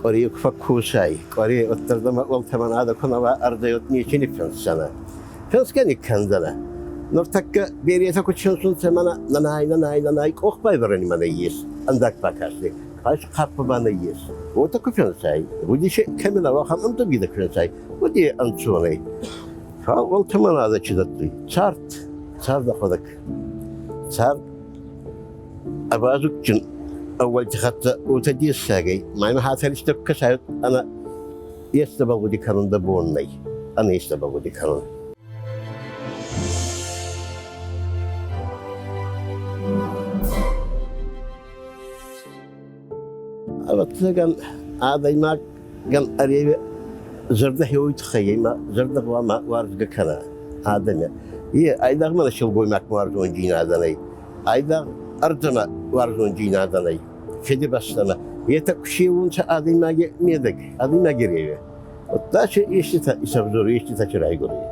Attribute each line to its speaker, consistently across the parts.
Speaker 1: Къуӕре ку фӕккосай, къуӕре уӕддӕр уӕлтӕмӕнадӕ ку нӕ уа, ӕрдӕй уӕд нечи ниффинсдзӕнӕ. Финсгӕ никкӕндзӕнӕ. Нуртӕккӕ беретӕ ку чинсунцӕ мӕнӕ нанай, нанай, нанай къох байвӕрӕни ма нӕййес, ӕндаг бакасти. Хӕс хъаппа ба нӕййес. Уотӕ ку финсай, уоди кӕми нӕ уӕхӕн ӕмдзӕвгитӕ ку финсай, уӕд е ӕнцон ӕй. Фал уӕлтӕмӕнадӕ чи дӕттуй? Цард, цард ӕхуӕдӕг. Цард ӕвазугджын ӕууӕлти хӕццӕ уотӕ дессагӕй, ма имӕ хатӕристӕ ку кӕсай, ӕнӕ естӕбӕл гъуди кӕнун дӕ бон нӕй, ӕнӕ естӕбӕл гъуди кӕнун. Ӕвӕццӕгӕн, адӕймагӕн ӕреви зӕрдӕ хеуй туххӕй ӕма зӕрдӕ гъӕуама уарзгӕ кӕна адӕми. Е айдагъ мӕнӕ силгоймагмӕ уарзондзийнадӕ нӕй, айдагъ ӕрдзӕмӕ уарзондзийнадӕ нӕй, фидибӕстӕмӕ. Етӕ ку сеуунцӕ адӕймаги медӕг, адӕймаги реви. Удта си еститӕ исӕвзуруй, еститӕ си райгуруй.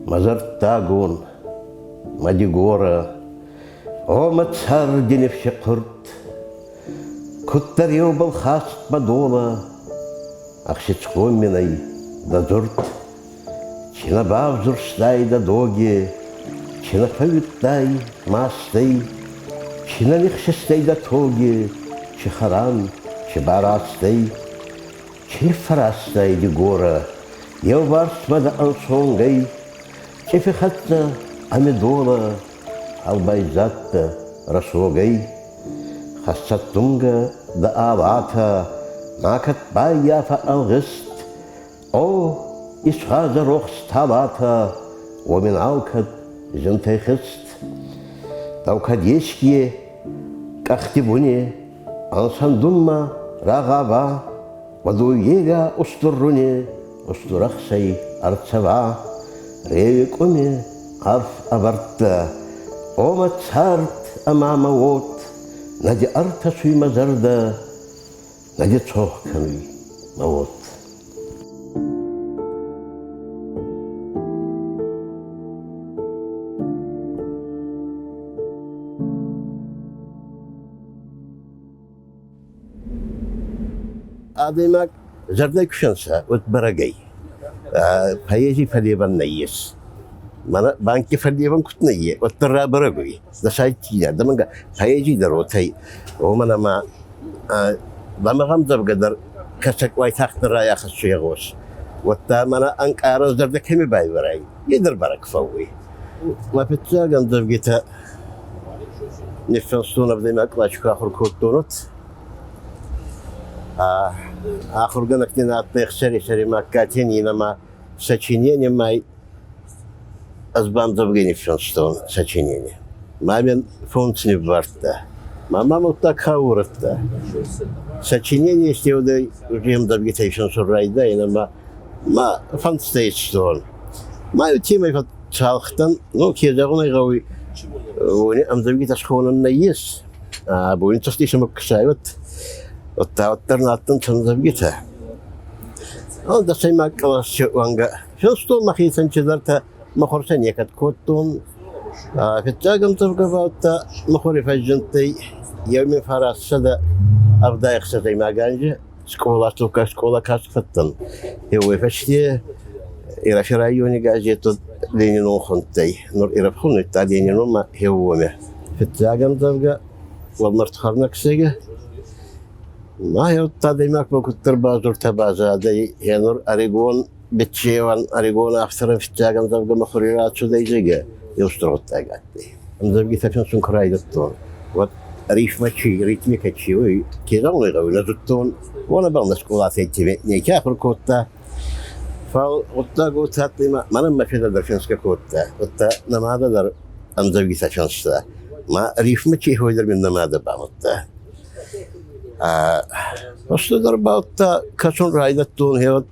Speaker 1: Мӕ зӕрдтагон, мӕ Дигора, О, мӕ царди нифси хъурт, Куддӕр еубӕл хаст бӕдолӕ, Ӕхсицгон мин ӕй дӕ дзурд. Чи нӕ бавзурстай дӕ доги, Чи нӕ фӕууидтай мастӕй, Чи нӕ нихсистӕй дӕ тоги, Чи хӕран, чи барастӕй, Чи ниффӕразтай Дигорӕ, Еуварсмӕ дӕ ӕнцонгӕй, Цъифи хӕццӕ ӕмедолӕ, Албайзадтӕ рӕсогӕй. Хӕссӕд думгӕ дӕ алатӕ, Макӕд баййафа ӕлгъист. О, исуадзӕ рохс талатӕ, Уомин алкӕд зинтӕй хизт. Дӕу кӕд еске къӕхти буни Ӕнсӕндунмӕ рагъава, Уӕд уййегӕ устур руни устур ӕхсӕй ӕрцӕва, Реуи къуми арф ӕвӕрдта. О мӕ цард ӕма мӕ уод, Нӕ ди ӕртӕсуй мӕ зӕрдӕ, Нӕ ди цох кӕнуй мӕ уод. Адӕймаг зӕрдӕй куы фенса, уӕд бӕрӕгӕй. Поэзи фӕлевӕн нӕййес. Мӕнӕ банки фӕлевӕн куд нӕййе, уӕддӕр рабӕрӕг уй. Дӕ сайти дӕмӕнгӕ поэзи дӕр уотӕй. Уомӕн ӕма бамӕгъӕмдзӕвгӕ дӕр кӕсӕг уайтагъддӕр райахӕссуй ӕ гъос. Уӕдта мӕнӕ ӕнкъарӕн зӕрдӕ кӕми байвӕрай, е дӕр бӕрӕг фӕууй. Мӕ фиццаг ӕмдзӕвгитӕ ниффинстон ӕвдӕймаг къласи ку ахур кодтон, уӕд. Ахургӕнӕг нин адтӕй ӕхсӕри Магкати Нинӕмӕ сочинениемӕй ӕз бандзӕвгӕ ниффинстон сочинени. Ма мин фунт ниввардта. Ма мӕм удта ка уорӕдта. Сочинение истеудӕй уже ӕмдзӕвгитӕ исинсун райдайӕн ӕма ма фӕндтӕ истон. Ма темӕй фӕццалхтӕн, ну, ке зӕгъун ӕй гъӕуй, уони ӕмдзӕвгитӕ схонӕн нӕййес. Абони цӕсти сӕмӕ кӕсай, уӕдта уӕддӕр нӕ адтӕнцӕ ӕмдзӕвгитӕ. Дӕсӕймаг къласи уӕнгӕ финстон мӕхецӕн чидӕртӕ мухур сӕ некӕд кодтон. Фиццаг ӕмдзӕвгӕ ба уӕдта мухури фӕззиндтӕй 1976 анзи скъола скъола каст фӕдтӕн. Еуей фӕсте Ирӕфи райони газет Ленинон хундтӕй. Нур Ирӕф хуннудта Ленинонмӕ хеуоми. Фиццаг ӕмдзӕвгӕ уӕлмӕрдхӕрнӕгсеги. Ма еудта адӕймагмӕ куддӕр базуртӕ базадӕй, е нур ӕригон биччеуӕн, ӕригон авторӕн фиццаг ӕмдзӕвгӕ мухури рацудӕй, зӕгъгӕ, еу устур гъуддаг адтӕй. Ӕмдзӕвгитӕ финсун ку райдӕдтон, уӕд рифмӕ чи, ритмикӕ чи уй, ке зӕгъун ӕй гъӕуй, нӕ зудтон, уонӕбӕл нӕ скъолатӕй неке ахур кодта. Фал гъуддаг уотӕ адтӕй, мӕнӕн мӕ фидӕ дӕр финсгӕ кодта, удта нӕ мадӕ дӕр ӕмдзӕвгитӕ финста. Ма рифмӕ чи дӕр мин нӕ мадӕ бамудта. Фӕстӕдӕр ба удта кӕсун райдӕдтон, гъе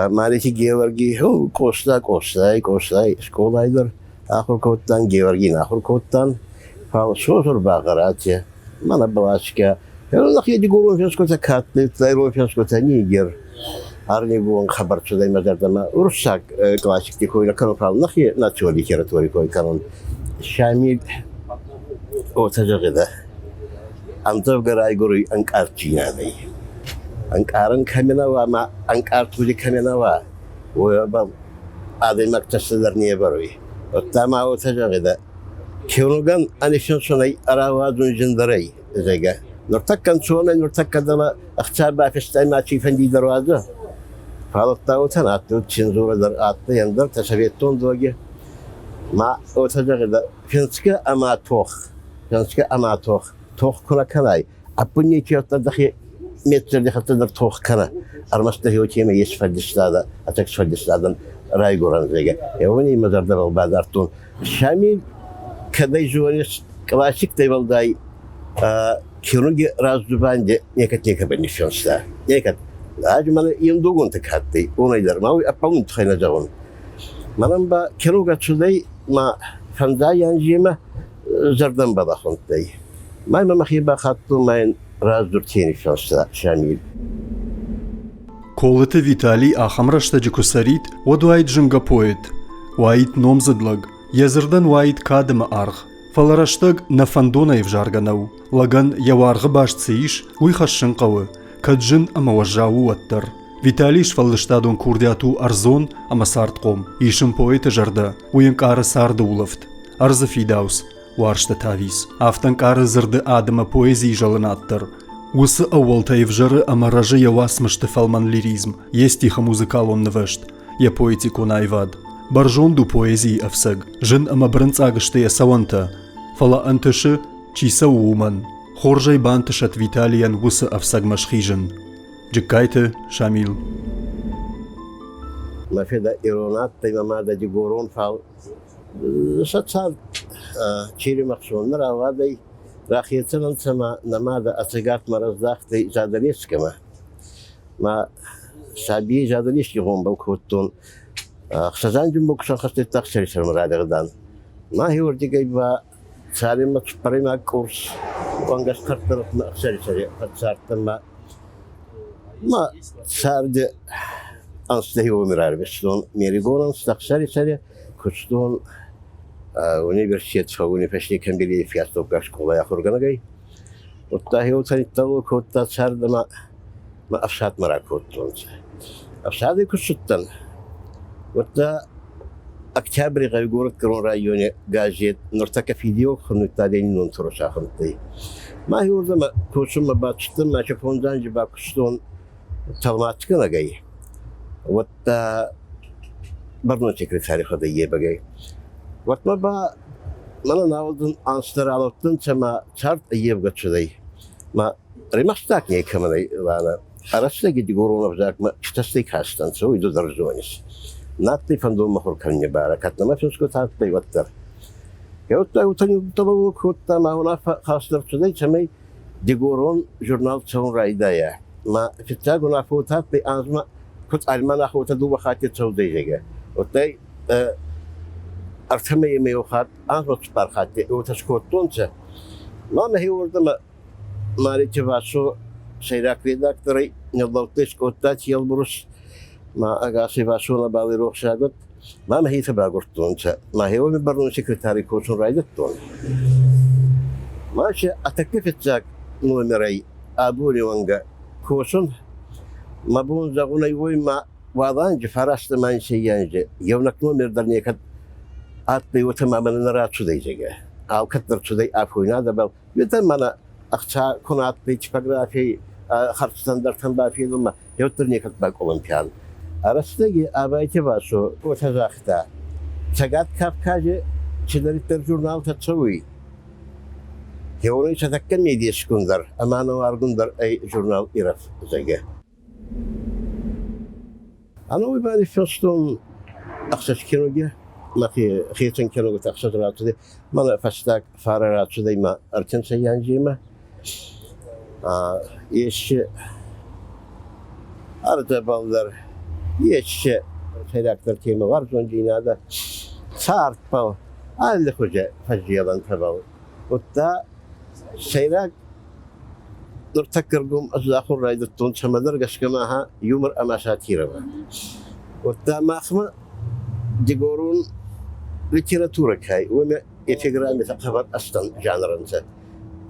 Speaker 1: Малити Геуӕрги, Къоста, Къостай, Къостай скъолай дӕр ахур кодтан, Геуӕргин ахур кодтан. Фал Созур ба Гъарати, мӕнӕ Блашка, нӕхе дигорон финсгутӕ ка адтӕй, ирон финсгутӕ Нигер, ӕрнигон хабар цудӕй мӕ зӕрдӕмӕ. Уруссаг классикти кой нӕ кӕнун, фал нӕхе национ литератури кой кӕнун. Шамил уотӕ зӕгъидӕ. Ӕмдзӕвгӕ райгуруй ӕнкъарддзийнадӕй. Ӕнкъарӕн кӕми нӕ уа ма ӕнкъард гъуди кӕми нӕ уа, уобӕл адӕймаг тӕссӕ дӕр не вӕруй. Уӕдта ма уотӕ зӕгъидӕ, киунугӕн ӕнӕфинсунӕй ӕрауадзун зиндӕр ӕй, зӕгъгӕ. Нуртӕккӕ ӕнцон ӕй, нуртӕккӕ дӕмӕ ӕхца бафестай ма цийфӕнди дӕр уадзӕ. Фал уӕдта уотӕ нӕ адтӕй, цензурӕ дӕр адтӕй, ӕндӕртӕ советон доги. Ма уотӕ зӕгъидӕ, финсгӕ ӕма тох, финсгӕ ӕма тох, тох ку нӕ кӕнай, ӕппун неке уӕддӕр дӕхе медзӕрдихатт дӕр тох кӕнӕ. Ӕрмӕст дӕхе уотемӕй ес сфӕлдистадӕ, ӕцӕг сфӕлдистадӕн райгурӕн зӕгъгӕ. Еуони мӕ зӕрдӕбӕл бадардтон. Шамил кӕдӕй зонис, классиктӕй уӕлдай киунуги раздзубанди некӕд некӕбӕл ниффинста. Некӕд. Ӕз мӕнӕ еундугонтӕ ка адтӕй, уонӕй дӕр ма уой ӕппӕлун туххӕй нӕ зӕгъун. Мӕнӕн ба киунугӕ цудӕй ма фӕндзай анземӕ зӕрдӕн бабахундтӕй. Ма имӕ мӕхе бахаттон ма ин раздзурдти ниффинста Шамил.
Speaker 2: Колыты Виталий ахӕм рӕстӕджы куы цӕрид, уӕд уаид зынгӕ поэт, уаид номдзыд лӕг, йӕ дзырдӕн уаид кад ӕмӕ аргъ. Фӕлӕ рӕстӕг нӕ фӕндонӕй ӕвзаргӕ нӕу. Лӕгӕн йӕ уаргъы баст цы ис, уый хӕссын хъӕуы, кӕд зын ӕмӕ уӕззау у, уӕддӕр. Виталийы сфӕлдыстадон курдиат у ӕрдзон ӕмӕ цардхъом. Ис ын поэты зӕрдӕ, уый ӕнкъары царды улӕфт, ӕрдзы фидауц, уарзты тавиц. Афтӕ ӕнкъары дзырды адӕмы поэзийы зӕлынад дӕр. Уыцы ӕууӕлтӕй ӕвзӕры ӕмӕ рӕзы йӕ уацмысты фӕлмӕн лиризм, йе стихы музыкалон нывӕзт, йӕ поэтикон аивад. Бӕрзонд у поэзийы ӕфцӕг, зын ӕмӕ бырынцъаг сты йӕ цӕуӕнтӕ, фӕлӕ ӕнтысы, чи цӕуы, уымӕн. Хорзӕй бантысӕд Виталийӕн уыцы ӕфцӕгмӕ схизын. Джыккайты Шамил.
Speaker 1: Мӕ федӕ ирон адтӕй, мӕ мадӕ дигорон, фал сӕ цард Черемӕхсон нӕ рауадӕй, рахецӕн ӕнцӕ ма нӕ мадӕ ӕцӕгатмӕ раздахтӕй Задӕлескӕмӕ. Ма сабийи Задӕлески гъомбӕл кодтон. Ӕхсӕзанджун боксӕн хӕстӕгтӕ ӕхсӕрисӕрмӕ ралӕгдан. Ма хеуордигӕй ба цалинмӕ цуппӕрӕймаг къурс уӕнгӕс кӕрддӕрӕтмӕ ӕхсӕрисӕри фӕццардтӕн ма ма царди ӕнзтӕ уоми рарвистон. Ме ригон ӕнзтӕ ӕхсӕрисӕри кустон университет фӕууни фӕсте Камбилеевки астӕуккаг скъолай ахургӕнӕгӕй. Удта хеуцӕн кодта цардӕмӕ мӕ ӕфсадмӕ ракодтонцӕ. Ӕфсади ку цудтӕн, уӕдта Октябри гъӕуи горӕтгӕрон райони газет нуртӕккӕ фидиуӕг хуннудта Ленинон туроса хундтӕй. Ма еурдӕмӕ косунмӕ бацудтӕн, ма фондз анзи бакустон тӕлмацгӕнӕгӕй. Уӕдта бӕрнон секретари хуӕдӕййевӕгӕй. Уӕдмӕ ба мӕнӕн аудун анзтӕ ралӕудтӕнцӕ ма цард ӕййевгӕ цудӕй. Ма римӕхстаг некӕмӕн ӕй, Лана. Ӕрӕстӕги дигорон ӕвзагмӕ цӕстӕй кастӕнцӕ, уой ду дӕр зонис. Надтӕй фӕндон мухур кӕнуни барӕ, кӕд нӕмӕ финсгутӕ адтӕй, уӕддӕр. Еудта утӕн кодта ма унаффӕ хаст ӕрцудӕй, цӕмӕй дигорон журнал цӕун райдайа. Ма фиццаг унаффӕ уотӕ адтӕй анзмӕ куд альманах уотӕ дууӕ хатти цӕудӕй, зӕгъгӕ. Уодтай ӕртӕ мӕйемӕ еу хатт, анзмӕ цуппар хатти уотӕ скодтонцӕ. Ма мӕхе уордӕмӕ Марити Васо сӕйраг редакторӕй ниллӕудтӕй Скъодтати Елбрус, ма ӕгасӕй Васо нӕбал ирохсаг уӕд. Ма мӕхецӕ багурдтонцӕ. Мӕхе уоми бӕрнон секретари косун райдӕдтон. Ма си ӕтӕккӕ фиццаг номерӕй абони уӕнгӕ косун. Мӕ бон зӕгъун ӕй уой ма уалӕнджи фарастӕмӕ инсӕййанзи еунӕг номер дӕр некӕд адтӕй, уотӕ ма мӕнӕ нӕ рацудӕй, зӕгъгӕ. Алкӕддӕр цудӕй афойнадӕбӕл. Етӕ мӕнӕ ӕхца ку нӕ адтӕй типографий хӕрдзтӕн дӕртӕн бафедунмӕ, еуддӕр некӕд бакъулумпиан. Рӕстӕги Абайти Васо уотӕ загъта: Цӕгат Кавкази цидӕриддӕр журналтӕ цӕуй, хеуонӕй сӕ тӕккӕ медесгундӕр ӕма нӕуаргундӕр ӕй журнал «Ирӕф», зӕгъгӕ. Ӕнӕуи ба ниффинстон ӕхсӕз киноги, мӕхе хецӕн киногутӕ ӕхсӕз рацудӕй. Мӕнӕ фӕстаг фарӕ рацудӕй ма ӕртинсӕй анземӕ. Ес ӕрдӕбӕл дӕр, ес сӕйрагдӕр темӕ уарзондзийнадӕ, цардбӕл, аллихузи фӕззелӕнтӕбӕл. Удта сӕйраг нуртӕккӕ ргом ӕз ахур райдӕдтон цӕмӕдӕр гӕсгӕ ма юмор ӕма сатирӕмӕ. Удта махмӕ дигорон литературӕ кӕй, уоми эпиграммитӕ хъӕбӕр ӕстӕн жанр ӕнцӕ.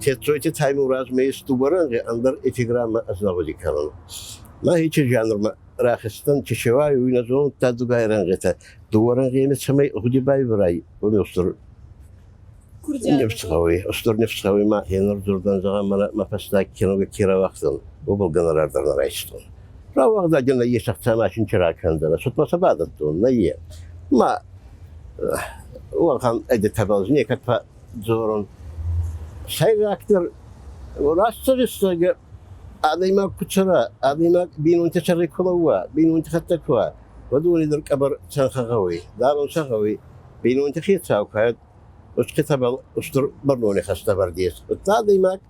Speaker 1: Тетцойти Таймуразмӕ ес дууӕ рӕнгъи, ӕндӕр эпиграммӕ ӕз нӕ гъуди кӕнун. Ма ечи жанрмӕ рахизтӕн, чешевай уй нӕ зонудта дугай рӕнгъитӕ. Дууӕ рӕнгъеми цӕмӕй гъуди байвӕрай, уоми устур нифс гъӕуй, устур нифс гъӕуй ма хенур дзурдӕн зӕгъӕн, мӕнӕ мӕ фӕстаг киноги ке рауагътан, уобӕл гонорар дӕр нӕ райстон. Рауагъдаги нӕййес ӕхца машин ке ракӕндзӕнӕ, цутмӕ сӕ бадӕттон, нӕййе. Ма уӕхӕн ӕдетӕбӕл некӕд дзорун. Сӕйрагдӕр растцӕрӕг адӕймаг ку цӕра, адӕймаг бийнонти сӕргъи ку лӕууа, бийнонти хӕццӕ ку уа, уӕд уони дӕр къӕбӕр цӕнхӕ гъӕуй, дарун сӕ гъӕуй. Бийнонти хецау кӕд усхъитӕбӕл устур бӕрнони хӕстӕвӕрд ес. Удта адӕймаг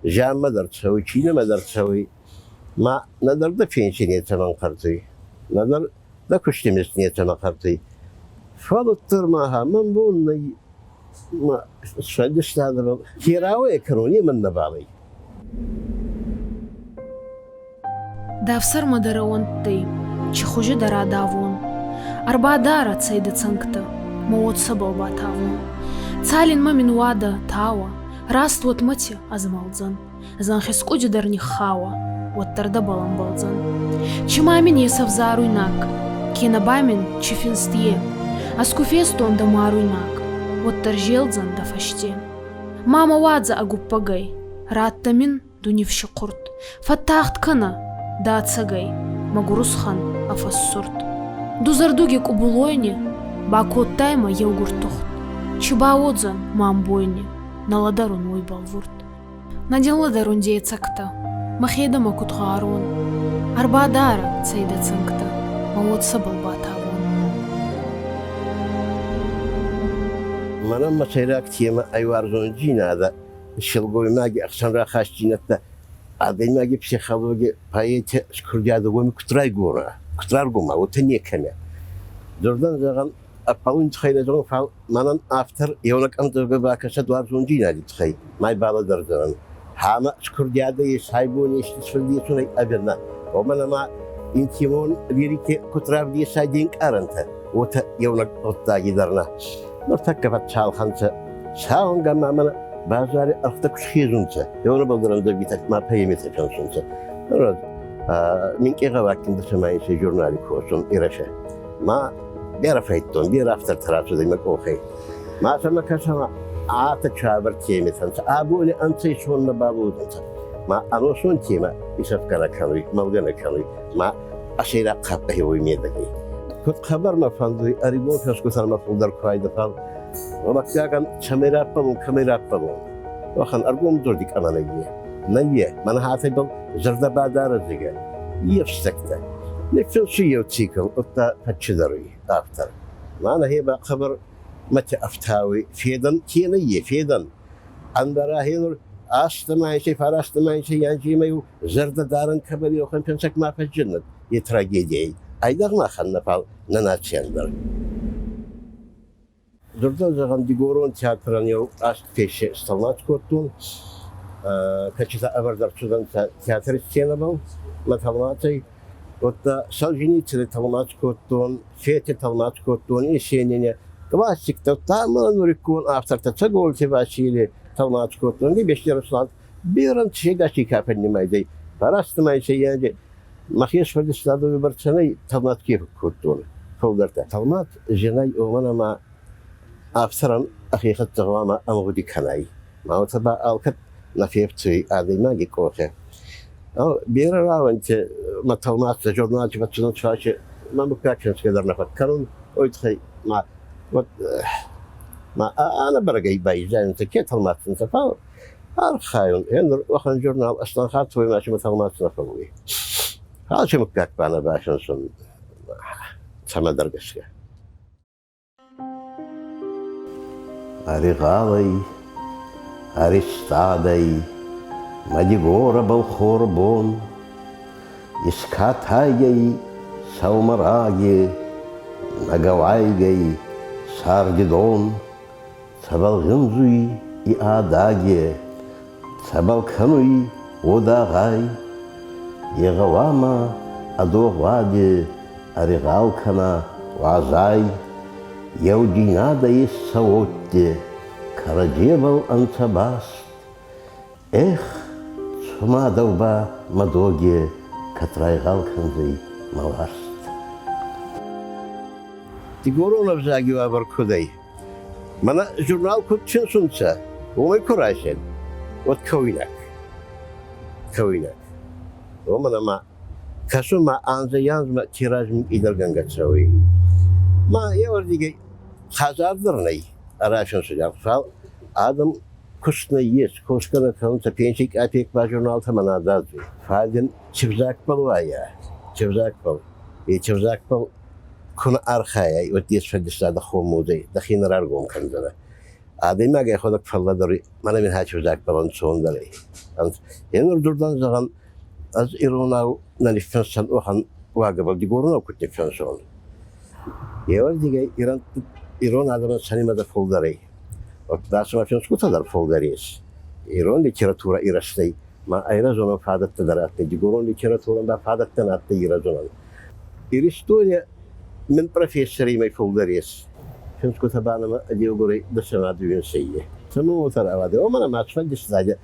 Speaker 1: зианмӕ дӕр цӕуй, чинӕмӕ дӕр цӕуй, ма нӕдӕр дӕ пенси нецӕмӕн хъӕртуй, нӕдӕр дӕ кусти мизд нецӕмӕ хъӕртуй. Фал уӕддӕр ма мӕн бон нӕй ма сфӕлдистадӕбӕл ке рауӕй кӕнон, е мӕн нӕбал ӕй.
Speaker 3: Дӕфсӕрмӕ дӕ рӕуӕндтӕй, чи хузи дӕ радавон. Ӕрбадарӕ цӕй дӕ цӕнгтӕ, мӕ уод цӕбӕл батавон. Цалинмӕ мин уа дӕ тауӕ, раст уотмӕти ӕзмӕлдзӕн. Зӕнхи скъуди дӕр ниххауа, уӕддӕр дӕбӕл ӕмбӕлдзӕн. Чи ма мин ес ӕвзаруйнаг, кенӕ ба мин чи финст е. Ӕз ку фестон дӕ маруйнаг, уӕддӕр зелдзӕн дӕ фӕсте. Ма мӕ уадзӕ ӕгуппӕгӕй, радтӕ мин ду нифси хъурт. Фӕттагъд кӕнӕ, дӕ ӕцӕгӕй, мӕ гурусхӕн ӕ фӕссурд. Дузӕрдуги къубулойни бакодтай мӕ еугур тухт. Чи бауодзӕн мӕ ӕмбойни, нӕ лӕдӕрун уой бӕлвурд. Нӕ дин лӕдӕрун де цӕгтӕ, мӕхе дӕмӕ куд гъарун. Ӕрбадарӕ, цӕй дӕ цӕнгтӕ, мӕ уод цӕбӕл батавон.
Speaker 1: Мӕнӕн мӕ сӕйраг темӕ ӕй уарзондзийнадӕ, силгоймаги ӕхсӕн рахастдзийнӕдтӕ, адӕймаги психологи поэти скурдиадӕ уоми куд райгура, куд раргома, уотӕ некӕмӕ. Дзурдӕн зӕгъӕн, ӕппӕлуни туххӕй нӕ зӕгъун, фал мӕнӕн автор еунӕг ӕмдзӕвгӕ бакӕсӕд уарзондзийнади туххӕй, май балӕдӕрдзӕнӕн. Ӕма скурдиадӕ ес, хайбон ес исфӕлдесунӕй ӕви нӕ. Уомӕн ӕма интимон лирики куд равдесай де нкъарӕнтӕ, уотӕ еунӕг гъуддаги дӕр нӕ. Нуртӕккӕ фӕццалхӕнцӕ, сауӕнгӕ ма мӕнӕ базари ӕргътӕ ку схезунцӕ, еунӕбӕл дӕр ӕмдзӕвгитӕ ма поэмитӕ финсунцӕ. Минкъий гъӕуаггин дӕсӕмӕ журнали косун Ирӕфе. Ма берӕ фӕйдтон, берӕ автортӕ рацудӕй мӕ къохӕй. Ма сӕмӕ кӕсӕн атӕ чавӕр темитӕ нцӕ, абони ӕнцӕ исон нӕ бабудӕнцӕ. Ма ӕносон темӕ исӕфгӕ нӕ кӕнуй, мӕлгӕ нӕ кӕнуй, ма ӕсӕйраг хъӕппӕ уой медӕгӕй. Куд хъӕбӕр мӕ фӕндуй ӕригон фӕсгутӕн мӕ фулдӕр ку айда, фал гъулӕггагӕн цӕмӕй раппӕлун, кӕмӕй раппӕлун. Уӕхӕн ӕргом дзурди кӕмӕ нӕййе. Нӕййе, мӕнӕ хатӕбӕл зӕрдӕ бадарӕзгӕ. Ефстӕгтӕ. Ниффинсуй еу цикл, удта фӕччидӕруй автор. Ма нӕхе ба хъӕбӕр мӕтӕ ӕфтауй федӕн ке нӕййе, федӕн. Ӕндӕра хенур астӕмӕйсӕй, фарастӕмӕйсӕй анземӕ зӕрдӕдарӕн кӕмӕн еуӕхӕн пенсӕг ма фӕззиннӕд, е трагедийӕй. Айдагъ махӕн нӕ, фал нӕ нацийӕн дӕр. Дзурдӕн зӕгъӕн, Дигорон театрӕн еу аст пьесӕ стӕлмац кодтон. Кӕчетӕ ӕвӕрд ӕрцудӕнцӕ театри сценӕбӕл мӕ тӕлмацӕй. Уӕдта Солженицыни тӕлмац кодтон, Фети тӕлмац кодтон, Есенине. Классиктӕ, удта ма нуриккон автортӕ Цӕголти Васили тӕлмац кодтон, Бести Руслан. Берӕ сегаси ка фӕннимайдӕй, фарастмайсӕй мӕхе сфӕлдистадон бӕрцӕнӕй тӕлмац ке кодтон, фулдӕртӕ. Тӕлмац зинӕй уомӕн ӕма авторӕн ӕхе хӕццӕ гъӕуама ӕмгъуди кӕнай. Ма уотӕ ба алкӕд нӕ фефцуй адӕймаги къохи. Берӕ рауӕнти мӕ тӕлмацтӕ журналти фӕццудӕнцӕ, мӕ муггаг финсгӕ дӕр нӕ фӕккӕнун, уой туххӕй ма уӕд ма ӕнӕбӕрӕгӕй байзайунцӕ, ке тӕлмацнцӕ, фал архайун. Е нур уӕхӕн журнал ӕстӕн хатт уой ма тӕлмац нӕ фӕууй. Алчи муггаг ба нӕ бафинсун цӕмӕдӕр гӕсгӕ. Ӕригъалӕй, ӕристадӕй мӕ Дигорӕбӕл хор бон, Искатайӕй сӕумӕраги, нӕгӕуайгӕй царди дон, Цӕбӕл гъензуй и адаги, цӕбӕл кӕнуй уодагъай, Е гъӕуама ӕдогъуади ӕригъал кӕна уазай, Еудзийнадӕ ес сӕ уодти, кӕрӕдзебӕл ӕнцӕ баст. Эх, цума дӕу ба мӕ доги кӕд райгъал кӕндзӕй мӕ уарзт. Дигорон ӕвзаги уавӕр куд ӕй? Мӕнӕ журнал куд финсунцӕ, уомӕй ку райсӕн, уӕд кӕуйнаг. Кӕуйнаг. Уомӕн ӕма кӕсун ма анзӕй-анзмӕ тираж идӕргӕнгӕ цӕуй. Ма еуӕрдигӕй хӕдзар дӕр нӕй ӕрӕфинсуйнаг, фал адӕм куст нӕййес, косгӕ нӕ кӕнунцӕ, пенсий къапек ба журналтӕмӕ нӕ дӕдтуй. Фал ин ци взагбӕл уайа, ци взагбӕл, еци взагбӕл ку нӕ архайай, уӕд де сфӕлдистадӕ хомудӕй дӕхе нӕ раргом кӕндзӕнӕ. Адӕймаг ӕхуӕдӕг фӕллӕдӕруй, мӕнӕ мин хачи взагбӕл ӕнцондӕр ӕй. Е нур дзурдӕн зӕгъӕн, ӕз иронау нӕ ниффинстан уӕхӕн уагӕбӕл дигоронау куд ниффинсон. Еуӕрдигӕй ирон адӕмӕн сӕ нимӕдзӕ фулдӕр ӕй. Уӕдта финсгутӕ дӕр фулдӕр ес. Ирон литературӕ ирӕзтӕй ма ӕрӕзонӕн фадӕттӕ дӕр адтӕй, дигорон литературӕн ба фадӕттӕ нӕ адтӕй ирӕзонӕн. Иристони мин профессоримӕ фулдӕр ес. Финсгутӕ ба нӕмӕ еугурӕй дӕсӕмӕ дууинсӕййи. Цӕмӕн уотӕ рауадӕй? Уомӕн ӕма сфӕлдистадӕ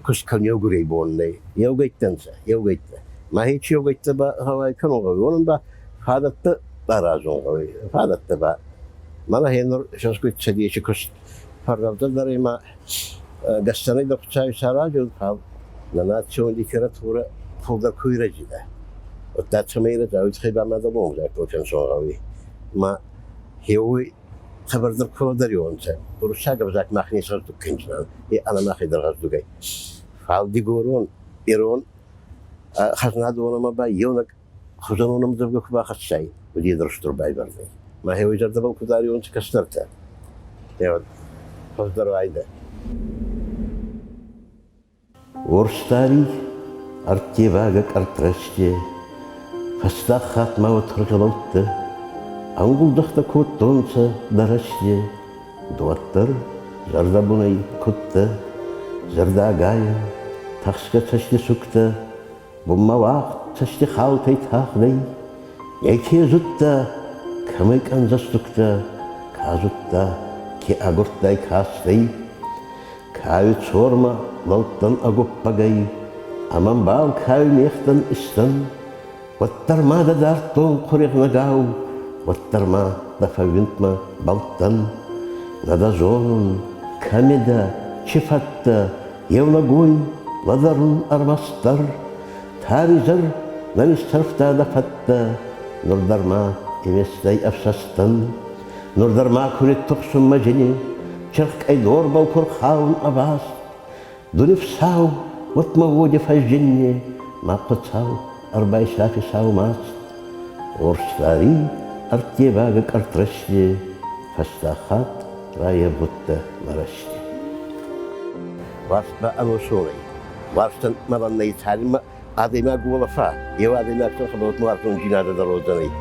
Speaker 1: куст кӕн еугурей бон нӕй. Еугӕйттӕ нцӕ, еугӕйттӕ. Ма ечи еугӕйттӕ ба гъӕуай кӕнун гъӕуй, уонӕн ба фадӕттӕ аразун гъӕуй. Фадӕттӕ ба мӕнӕ хенур финсгути цӕдеси куст фӕррӕвдзӕдӕр ӕма гӕстӕнӕй дӕр Хуцауи саразун, фал нӕ национ литературӕ фулдӕр ку ирӕзидӕ. Уӕдта цӕмӕй ирӕза, уой туххӕй ба мадӕлон ӕвзаг финсун гъӕуй. Ма хеуой хъӕбӕрдӕр ку лӕдӕриуонцӕ, уруссаг ӕвзаг мах не сгъӕздуг кӕндзинан, е ӕнӕ махӕй дӕр гъӕздуг ӕй. Фал дигорон, ирон хӕзнадонӕмӕ ба еунӕг хузӕнон ӕмдзӕвгӕ ку бахӕссай, уӕд е дӕр устур байвӕрдӕй. Мӕхе уой зӕрдӕбӕл ку дариуонцӕ кӕстӕртӕ, е хуӕздӕр уайдӕ. Уорс дарий ӕрттевагӕ къӕртрӕсте, фӕстаг хатт ма уотӕргъӕлӕуттӕ ӕнгулдӕхтӕ кодтонцӕ дӕ рӕсте, ду уӕддӕр зӕрдӕбунӕй кудтӕ, зӕрдӕагайӕн, тӕхсгӕ цӕстисугтӕ Бунмӕ уагъд цӕстихаутӕй тагъдӕй неке зудта, кӕмӕй къӕндзӕстугтӕ, ка зудта, ке агурдтай кастӕй. Кауи цормӕ лӕудтӕн ӕгуппӕгӕй, ӕма мбал кауи мехтӕн истӕн. Уӕддӕр ма дӕ дардтон хъурегънӕгау, уӕддӕр ма дӕ фӕууиндмӕ бӕлдтӕн. Нӕ дӕ зонун, кӕми дӕ, чи фӕдтӕ, Еунӕгой лӕдӕрун ӕрмӕстдӕр, Таризӕр нӕ нистӕрфта дӕ фӕдтӕ, Нур дӕр ма иместӕй ӕфсӕстӕн, Нур дӕр ма ку ниттухсун мӕ зини, Чырхкъӕй дорбӕл ку рхаун ӕваст. Ду нифсау, уӕд мӕ уоди фӕззинни, Мӕ Хуцау ӕрбайсӕфи сау маст. Уорсдари ӕрттевагӕ къӕртрӕсти Фӕстаг хатт райевгъудта мӕ рӕзти. Уарзт ба ӕносонӕй. Уарзтӕн мӕлӕн нӕй, цалинмӕ адӕймаг уолӕфа, еу адӕймаг хабарот уарзондзийнадӕ дӕр уодзӕнӕй.